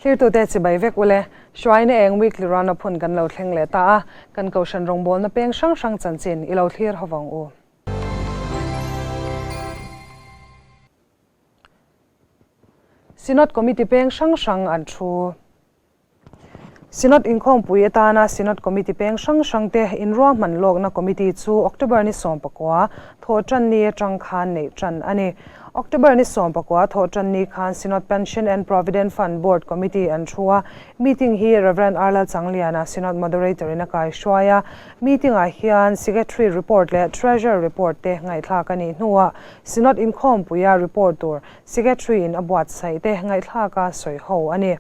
Thlirtute chibai vek ule, Hruaina eng weekly round-up hun kan lo thleng leh ta a, kan kohhran rawngbawlna peng hrang hrang chanchin i lo thlir ho vang u. Synod Committee peng hrang hrang an thu. Synod inkhawmpui atana Synod Committee peng hrang hrangte inruahman lawkna Committee chu October ni 19 thawhtan ni atang khan neih tan a ni. October ni 19 thawhtan ni khan Synod Pension and Provident Fund Board Committee an thu a, meeting hi Rev. R Lalchangliana, Synod Moderator in a kaihruai a. Meeting-ah hian Secretary report leh Treasurer report te ngaihthlak a nih hnuah Synod inkhawmpuia report tur Secretary in a buatsaih te ngaihthlaka sawi ho a ni.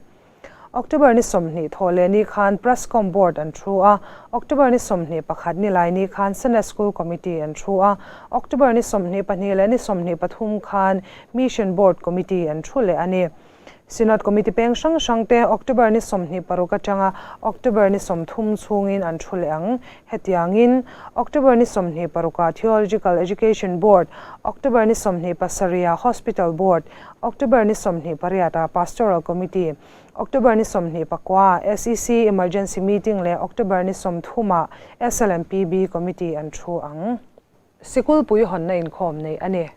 October ni 20 thawh leh ni khan Prescom Board an thu a, October ni 21 ni lai ni khan Senate School Committee an thu a, October ni 22 leh ni 23 khan Mission Board Committee an thu leh a ni. Synod Committee peng hrang hrang te October ni 26 atanga October ni 30 chhungin an thu leh ang. Hetiangin, October ni 26 ah Theological Education Board, October ni 27 ah Hospital Board, October ni 28 ah Pastoral Committee, October ni 29 ah SEC Emergency Meeting leh October ni 30 ah SLMPB Committee an thu ang. Sikulpui hawnna inkhawm neih a ni.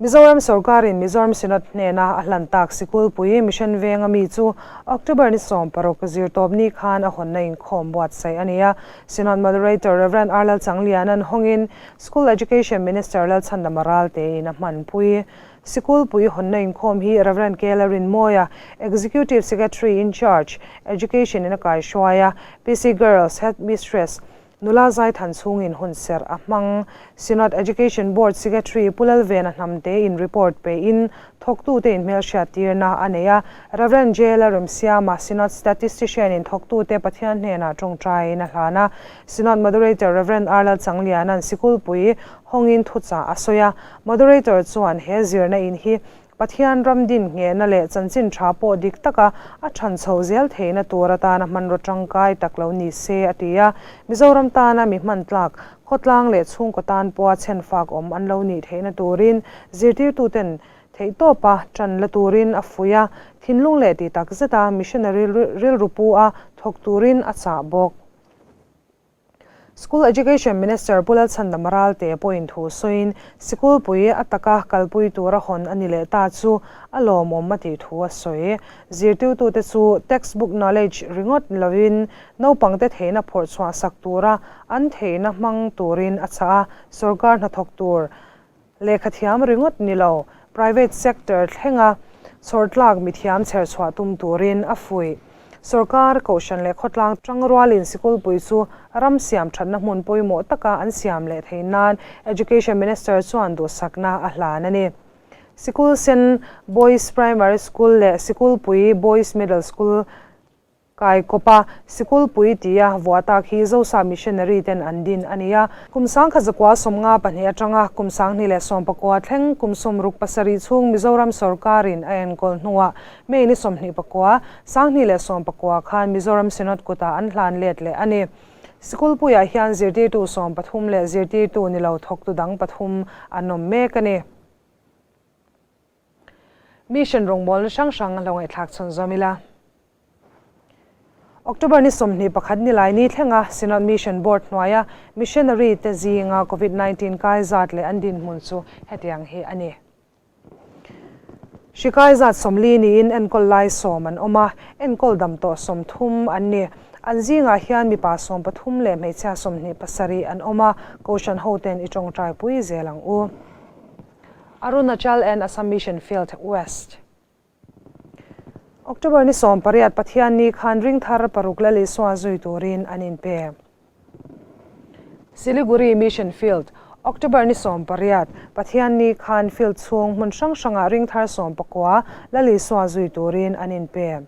Mizoram sorkarin Mizoram Synod hnena a hlan tak Sikulpui Mission Venga mi chu October ni 16 zirtawp ni khan a hawnna inkhawm buatsaih a ni a. Synod Moderator Rev. R Lalchangliana'n hawngin School Education Minister Lalchhandama Raltein a hmanpui. Sikulpui hawnna inkhawm hi Rev. K Larinmawia, Executive Secretary in Charge, Education in a kaihruai a, PC Girls Headmistress Nula Zaithan chhungin hun serh a hmang. Synod Education Board Secretary Pu Lalvena Hnamte in report pein thawktute inhmelhriat tirna a nei a. Rev. J Lalremsiama, Synod Statistician in thawktute Pathian hnenah tawngtaiin a hlan a. Synod Moderator Rev. R Lalchangliana'n sikulpui hawngin thuchah a sawi a. Moderator chuan he zirna in hi Pathian ram din nghehna leh chanchin tha pawh dik taka a than chho zel theihna tur atana hmanraw tangkai tak lo ni se a ti a. Mizoram tana mi hman tlak, khawtlang leh chhungkaw tan pawha chhenfak awm an lo nih theihna turin zirtirtuten theihtawpa tan la turin a fuih a, thinlung leh tih tak zeta missionary rilru pu a thawk turin a chah bawk. School Education Minister Pu Lalchhandama Ralte pawhin thu sawiin sikulpui a taka kalpui tura hawn a ni leh ta chu a lawmawm a tih thu a sawi. Zirtirtute chu textbook knowledge ringawt lovin naupangte theihna phawrh chhuah sak tura an theihna hmang turin a chah a, sorkar hnathawk tur lehkhathiam ringawt ni lo, private sector thlenga chhawrtlak mithiam chherchhuah tum turin a fuih. Sorkar, Kohhran leh khawtlang tangrualin sikulpui chu ram siam thatna hmun pawimawh taka an siam leh theih nan Education Minister chuan duhsakna a hlan a ni. Sikul Sen Boys Primary School leh Sikulpui Boys Middle School Kai kawpa Sikulpui tia vuah tak hi Zosa Missionary ten an din a ni a. Kum 1992 atanga kum 2019 thleng kum 67 chhung Mizoram sorkarin a enkawl hnuah May ni 29, 2019 khan Mizoram Synod kutah an hlan let leh a ni. Sikulpuiah hian zirtirtu 13 leh zirtirtu ni lo thawktu dang pathum an awm mek a ni. Mission rawngbawlna hrang hrang lo ngaihthlak chhunzawm ila. October ni 21 ni lai ni thlenga Synod Mission Board hnuaia missionary te zinga Covid-19 kai zat leh an dinhmun chu hetiang hi a ni. Hri kai zat 40 niin enkawl lai 10 an awm a, enkawl dam tawh 30 an ni. An zingah hian mipa 13 leh hmeichhia 27 an awm a, Kohhran hoten i tawngtai pui zel ang u. Arunachal and Assam Mission Field West. October ni 18 Pathian ni khan ringthar paruk Lal Isua zui turin an inpe. Siliguri Mission Field, October ni 18 Pathian ni khan field chhung hmun hrang hrangah ringthar 19 Lal Isua zui turin an inpe.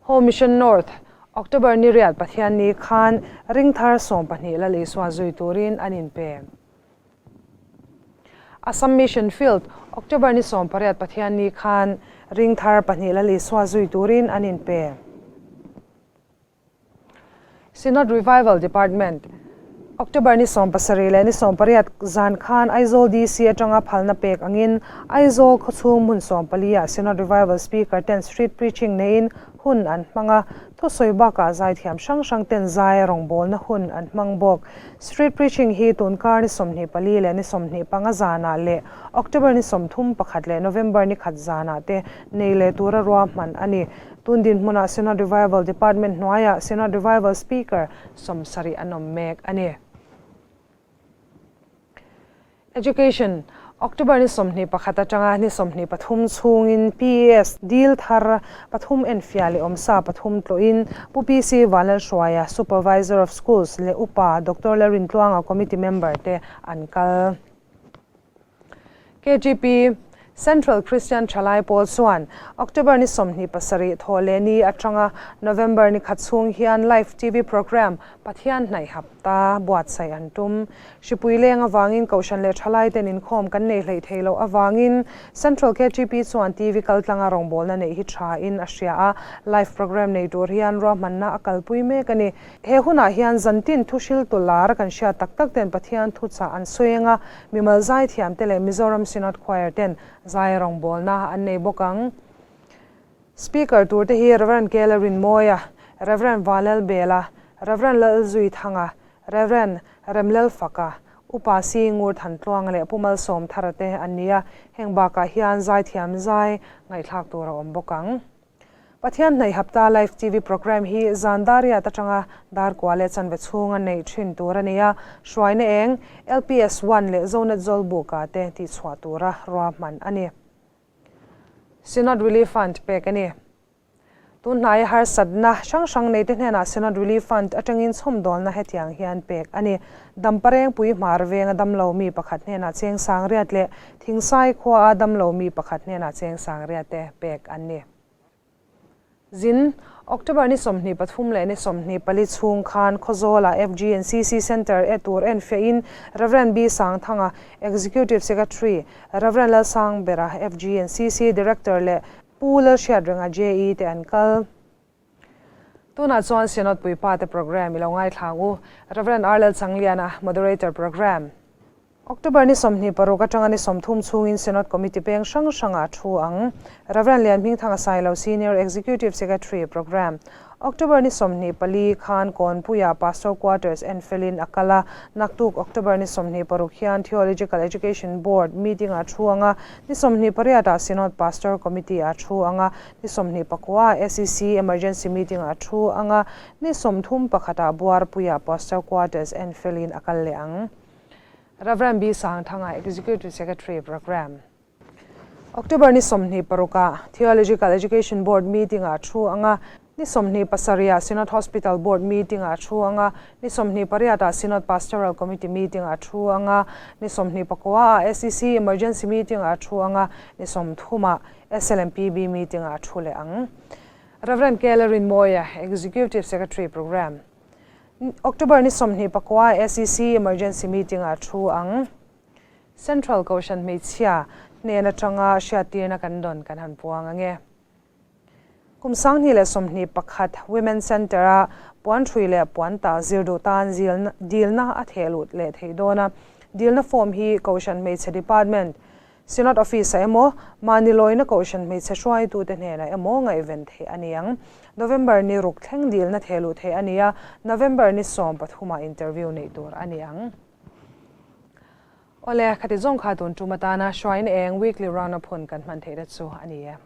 Home Mission North, October ni 8 Pathian ni khan ringthar 12 Lal Isua zui turin an inpe. Assam Mission Field, October ni 18 Pathian ni khan ringthar pahnih Lal Isua zui turin an inpe. Synod Revival Department, October ni 17 leh ni 18 zan khan Aizawl DC atanga phalna pek angin Aizawl khawchhung hmun 14 ah Synod Revival Speaker ten Street Preaching neiin hun an hmang a, thusawi bakah zaithiam hrang hrang ten zai rawngbawlna hun an hmang bawk. Street Preaching hi tunkar ni 24 leh ni 25 zanah leh October ni 31 leh November ni khat zanah te nei leh tura ruahman a ni. Tun dinhmunah Synod Revival Department hnuaiah Synod Revival Speaker 70 an awm mek a ni. Education, October ni 21 atanga ni 23 chhungin PES dil thar pathum enfiah leh awmsa pathum tlawhin Pu PC Vanlalhruaia, Supervisor of Schools leh Upa Doctor Lalrintluanga Committee member te an kal. KGP, Central Christian Thalai Pawl chuan October ni 27 thaw leh ni atanga November ni khat chhung hian Live TV Programme Pathian hnaih hapta buatsaih an tum. Hripui leng avangin Kohhran leh Thalai ten inkhawm kan nei hleih thei loh avangin Central KGP chuan TV kaltlanga rawngbawlna neih hi tha in a hria a, Live Programme nei tur hian ruahmanna a kalpui mek a ni. He hunah hian zantin thuhriltu lar kan hriat tak tak ten Pathian thuchah an sawi anga mimal zaithiam te leh Mizoram Synod Choir ten zai rawngbawlna an nei bawk ang. Speaker tur te hi Rev. Kela Rinmawia, Rev. Vanlal Bela, Rev. Lalzui Thanga, Rev. Remlel Faka, Upa Si Ngur Thantluanga leh Pu Malsawm Thara te an ni a, heng bakah hian zaithiam zai ngaihthlak tur a awm bawk ang. Pathian hnaih hapta Live TV programme hi zan dariat atanga dar kua leh chanve chhunga neih thin tur a ni a, hruaina eng LPS one leh Zonet Zawlbuka te tihchhuah tura ruahman a ni. Synod Relief Fund pek a ni. Tunhnai harsatna hrang hrang nei te hnenah Synod Relief Fund atangin chhawmdawlna hetiang hian pek a ni. Damparengpui hmar venga damlo mi pakhat hnenah cheng sangriat leh Thingsai khuaa damlo mi pakhat hnenah cheng sangriat te pek an ni. Zin, October ni 23 leh ni 24 chhung khan Khawzawla FGNCC Centre e tur enfiahin Rev. B Sangthanga, Executive Secretary, Rev. Lalsangbera, FGNCC Director leh Pu Lalhriat renga JE te an kal. Tunah chuan Synod Puipa te programme i lo ngaithlang u. Rev. R Lalchangliana, Moderator Programme. October ni 26 atanga ni 30 chhungin Synod Committee peng hrang hrangah thu ang. Rev. Lianhmingthanga Sailo Senior Executive Secretary Programme. October ni 24 khan Kawnpuia Pastor Quarters enfelin a kal a, naktuk October ni 26 hian Theological Education Board meeting-ah thu anga, ni 28 ah Synod Pastor Committee-ah thu anga, ni 29 ah SEC Emergency meeting-ah thu anga, ni 31 ah Buarpuia Pastor Quarters enfelin a kal leh ang. Rev. B Sangthanga Executive Secretary Programme. October ni 26 ah Theological Education Board meeting-ah thu anga, ni 27 ah Synod Hospital Board meeting-ah thu anga, ni 28 ah Synod Pastoral Committee meeting-ah thu anga, ni 29 ah SEC Emergency meeting-ah thu anga, ni 30 ah SLMPB meeting-ah thu leh ang. Rev. K Lalrinmawia, Executive Secretary Programme. October ni 29 ah SEC Emergency meeting-ah thu ang. Central Kohhran hmeichhia hnen atanga hriattirna kan dawn kan han puang ange. Kum 2021 Women Centre a puan thui leh puan tah zir duh tan dilna a theh lut leh theih dawn a. Dilna form hi Kohhran hmeichhe Department, Synod Office ah emaw, mahni lawina Kohhran hmeichhe hruaitute hnenah emaw ngaihven theih a ni ang. November ni ruk thleng dilna theh luh theih a ni a, November ni 13 ah interview neih tur a ni ang. Awle, khati zawng kha tun tum atana Shrine Eng Weekly Roundup hun kan hman theihna chu a ni e.